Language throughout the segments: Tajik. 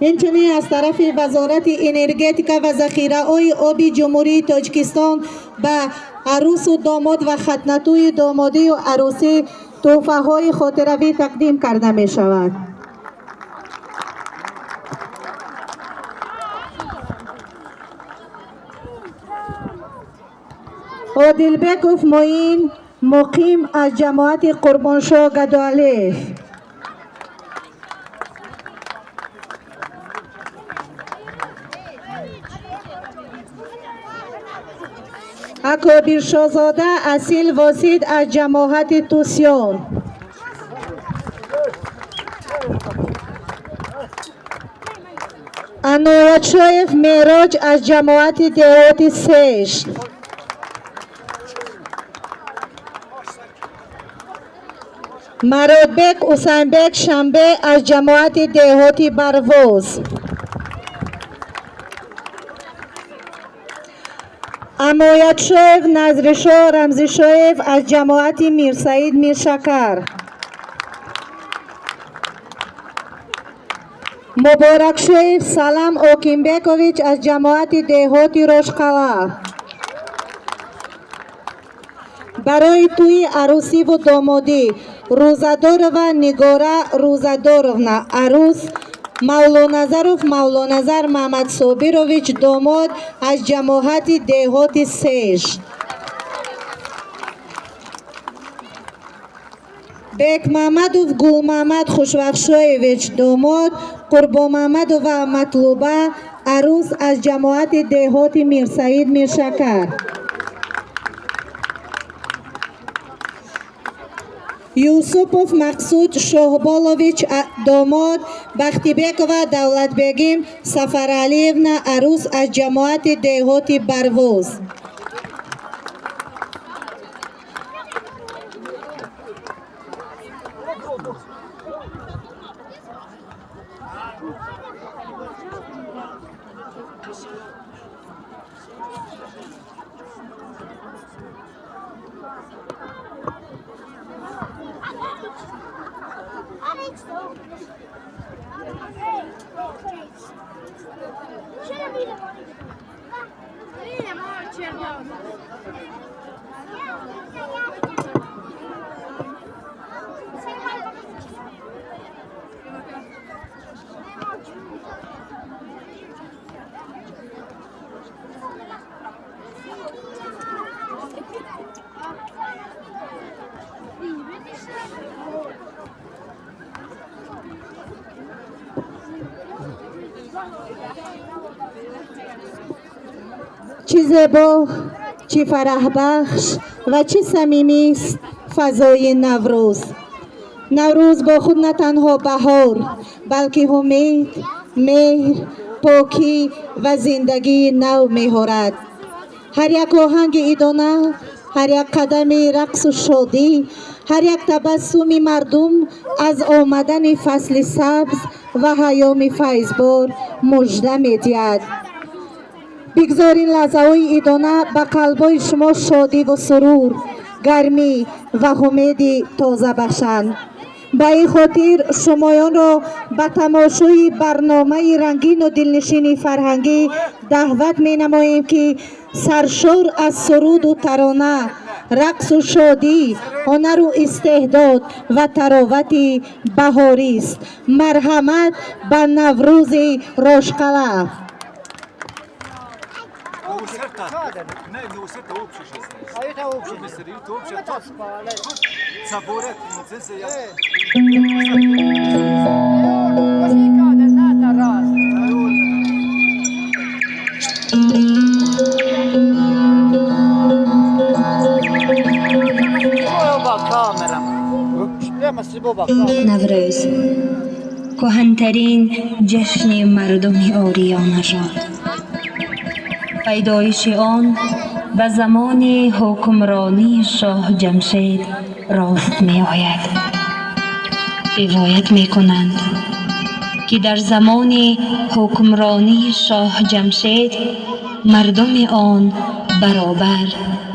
Инчунин аз тарафи Вазорати энергетика ва захираҳои оби Ҷумҳурии Тоҷикистон ба арӯсу домод ва хатнатӯи домодию арӯсӣ тӯҳфаҳои хотиравӣ тақдим карда мешавад. Одилбеков Муин, муқим аз ҷамоати Қурбоншоҳ Гадоалиев. Акобиршозода Асил Восид аз ҷамоати Тусён. Аноятшоев Мероҷ аз ҷамоати деҳоти Сеш. Мародбек Усайнбек Шанбе аз ҷамоати деҳоти Барвоз. Амоятшоев Назришоҳ Рамзишоев аз ҷамоати Мирсаид Миршакар. Муборакшоев Салам Окимбекович аз ҷамоати деҳоти Рошқала. Барои тӯи арӯсиву домодӣ Рӯзадорова Нигора Рӯзадоровна арӯс, Мавлоназаров Мавлоназар Маҳмадсобирович домод аз ҷамоати деҳоти Сеж. Бекмамадов Гулмамад Хушвахшоевич домод, Қурбонмамадова Матлуба арӯс аз ҷамоати деҳоти Мирсаид Миршакар. Юсупов Мақсуд Шоҳболович домод, Бахтибекова Давлатбегим Сафаралиевна арӯс аз ҷамоати деҳоти Барвоз. Чӣ зебо, чӣ фараҳбахш ва чӣ самимист фазои Наврӯз. Наврӯз бо худ на танҳо баҳор, балки умед, меҳр, покӣ ва зиндагии нав меорад. Ҳар як оҳанги идона, ҳар як қадами рақсу шодӣ, ҳар як табассуми мардум аз омадани фасли сабз ва ҳаёми файзбор мужда медиҳад. Бигзор ин лаҳзаҳои идона ба қалбҳои шумо шодиву сурур, гармӣ ва умеди тоза бахшанд. Ба ин хотир шумоёнро ба тамошои барномаи рангину дилнишини фарҳангӣ даъват менамоем, ки саршор аз суруду тарона, рақсу шодӣ, ҳунару истеъдод ва таровати баҳорист. Марҳамат ба Наврӯзи Рошқала. Наврӯз кӯҳантарин ҷашни мардуми ориёнажод. Пайдоиши он ба замони ҳукмронии шоҳ Ҷамшед рост меояд. Ривоят мекунанд, ки дар замони ҳукмронии шоҳ Ҷамшед мардуми он баробар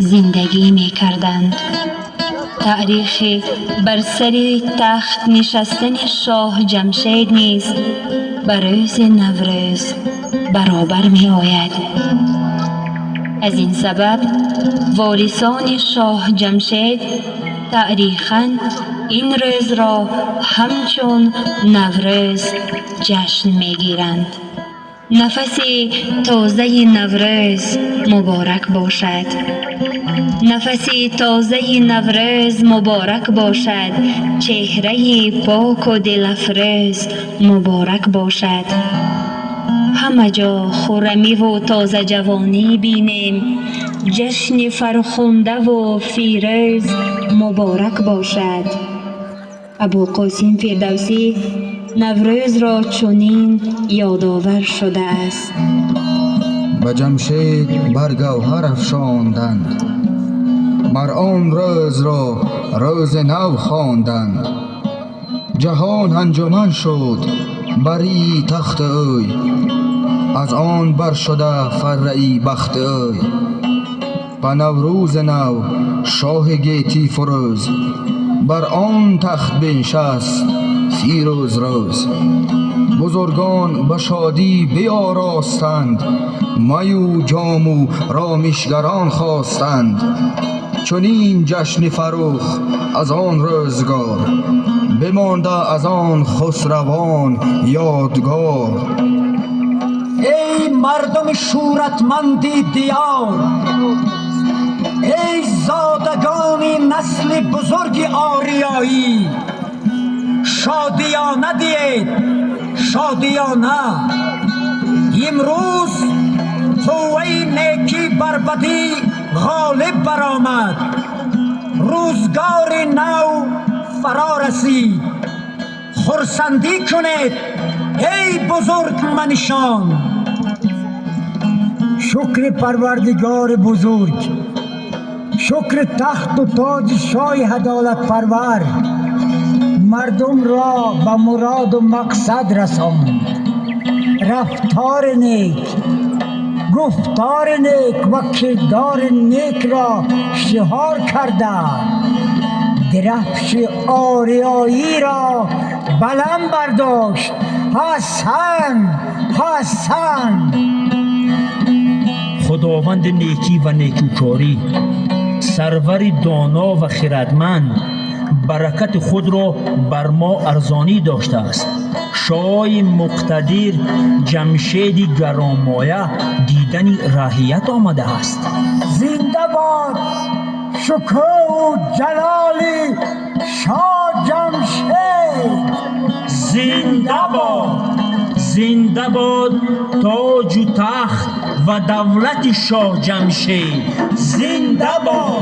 зиндагӣ мекарданд. Таърихи бар сари тахт нишастани шоҳ Ҷамшед низ ба рӯзи Наврӯз баробар меояд. Аз ин сабаб ворисони шоҳ Ҷамшед таърихан ин рӯзро ҳамчун Наврӯз ҷашн мегиранд. Нафаси тозаи Наврӯз муборак бошад. Нафаси тозаи Наврӯз муборак бошад. Чеҳраи поку дилафрӯз муборак бошад. Ҳама ҷо хуррамиву тозаҷавонӣ бинем. Ҷашни фархундаву фирӯз муборак бошад. Абуқосим Фирдавсӣ Наврӯзро чунин ёдовар шудааст. Ба Ҷамшед бар гавҳар афшонданд, мар он рӯзро рӯзи нав хонданд. Ҷаҳон анҷуман шуд бари тахти ӯй, аз он бар шуда фарраи бахти ӯй. Ба Наврӯзи нав шоҳи гетӣ фурӯз, бар он тахт биншаст фирӯз рӯз. Бузургон ба шодӣ биёростанд, маю ҷому ромишгарон хостанд. Чунин ҷашни фаррух аз он рӯзгор бимонда, аз он хусравон ёдгор. Эй мардуми шӯҳратманди диёр, эй зодагони насли бузурги ориёӣ, шодиёна диҳед, шодиёна. Имрӯз қувваи некӣ бар бадӣ ғолиб баромад, рӯзгори нав фаро расид. Хурсандӣ кунед, эй бузургманишон. Шукри Парвардигори бузург, шукри тахту тоҷи шоҳи адолатпарвар, мардумро ба муроду мақсад расонд. Рафтори нек, гуфтори нек ва кирдори некро шиор карда, дирафши ориёиро баланд бардошт. Ҳасан, ҳасан! Худованди некӣ ва некӯкорӣ, сарвари доно ва хирадманд баракати худро бар мо арзонӣ доштааст. Шоҳи муқтадир Ҷамшеди гаронмоя дидани раият омадааст. Зинда бод шукӯҳу ҷалоли шоҳ Ҷамшед! Зинда бод, зинда бод тоҷу тахт ва давлати шоҳ Ҷамшед, зинда бод!